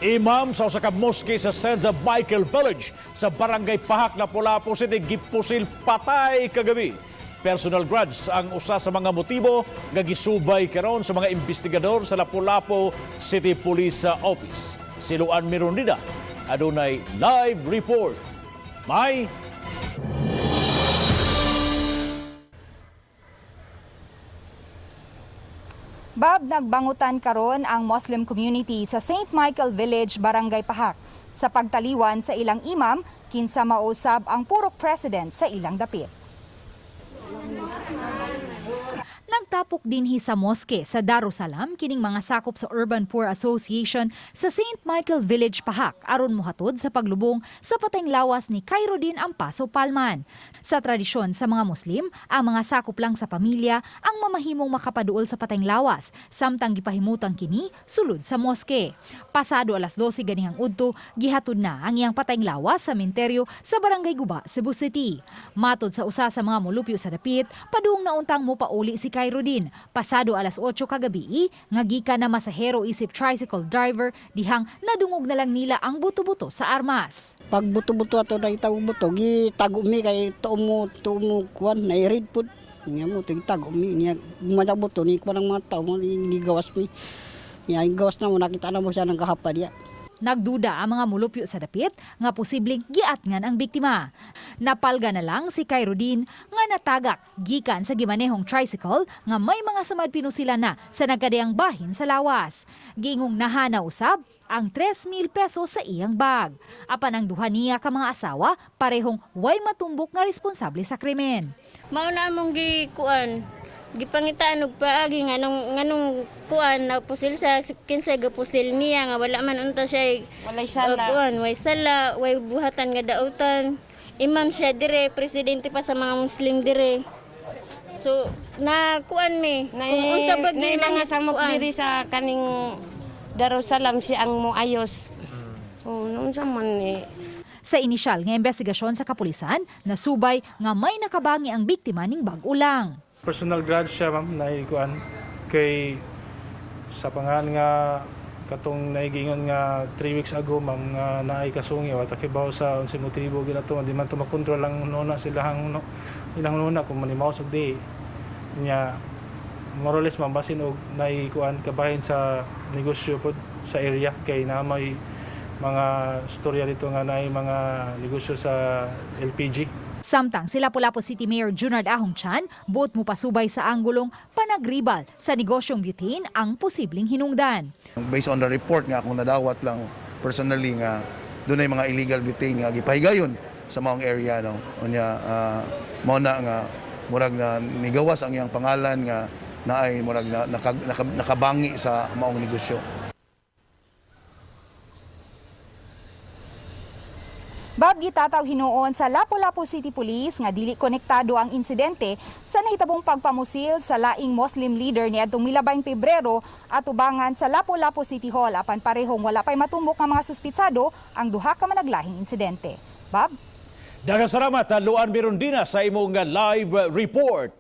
Imam sa usa ka mosque sa St. Michael Village sa Barangay Pahak, Lapu-Lapu City gipusil patay kagabi. Personal grudge ang usa sa mga motibo nga gisubay karon sa mga investigador sa Lapu-Lapu City Police Office. Si Luan Mirondina adunay live report. May Bob, nagbangutan karon ang Muslim community sa St. Michael Village, Barangay Pahak sa pagtaliwan sa ilang imam kinsa mausab ang purok president sa ilang dapit. Nagtapok dinhi sa moske sa Darussalam kining mga sakop sa Urban Poor Association sa St. Michael Village, Pahak aron mohatod sa paglubong sa patayng lawas ni Khairuddin Ampaso Palman. Sa tradisyon sa mga Muslim, ang mga sakop lang sa pamilya ang mamahimong makapaduol sa patayng lawas samtang gipahimutang kini sulod sa moske. Pasado alas 12 ganihang udto, gihatod na ang iyang patayng lawas sa sementeryo sa Barangay Guba, Cebu City. Matod sa usa sa mga molupyo sa dapit, padung na untang mopauli si Khairuddin pasado alas 8 kagabi nga gikan na masahero isip tricycle driver dihang nadungog na lang nila ang buto-buto sa armas. Pag buto-buto ato na itawag buto, gitago mi kay tuo mo kuan na i-read pud. Niya mo tago mi niya mga buto ni kuan ang mga tao mo ni gawas mi. Niya gawas na mo, nakita na mo siya ng kahapa diya. Nagduda ang mga mulupyo sa dapit nga posibleng giatngan ang biktima. Napalga na lang si Khairuddin nga natagak gikan sa gimanehong tricycle nga may mga samad pinusila na sa nagkadiyang bahin sa lawas. Giingong nahana usab ang 3,000 pesos sa iyang bag. Apan ang duha niya ka mga asawa parehong way matumbok nga responsable sa krimen. Mao na among gikuan, gipangitaan og paagi nganong nganong kuan na pusil sa kinsa gapusil niya nga wala man unta siya Walay sala. Kuan, way sala, way buhatan nga dautan. Imam siya dire, presidente pa sa mga Muslim dire. So na kuan mi kung unsa ba Nay mga samok diri sa kaning Darussalam si ang moayos. Oh, unsa man ni. Sa inisyal nga investigasyon sa kapulisan, nasubay nga may nakabangi ang biktima ning bag-o lang. Personal grudge siya, ma'am, na ikuan kay sa pangan nga katong naigingon nga 3 weeks ago, ma'am, nga naay kasungi wa ta kibaw sa unsay motibo ginato, di man to makontrol ang hununa sila, ang huno ilang hununa kung manimaw og di niya. More or less, ma'am, basin og naikuan kabahin sa negosyo pod sa area kay na may mga storya dito nga naay mga negosyo sa LPG. Samtang si Lapu-Lapu City Mayor Junard Ahong Chan, buot mo pasubay sa anggulong panagribal sa negosyong butane ang posibleng hinungdan. Based on the report nga akong nadawat lang personally nga dunay mga illegal butane nga gipahigayon sa maong area, no. Unya mao na nga murag na nigawas ang iyang pangalan nga naay murag na, nakabangi sa maong negosyo. Bob, gitataw hinuon sa Lapu-Lapu City Police nga dili konektado ang insidente sa nahitabong pagpamusil sa laing Muslim leader niadtong milabayng Pebrero at ubangan sa Lapu-Lapu City Hall, apan parehong wala pay matumbok nga mga suspitsado ang duha ka managlahing insidente. Bob? Daghang salamat, Luan Mirondina, sa imong live report.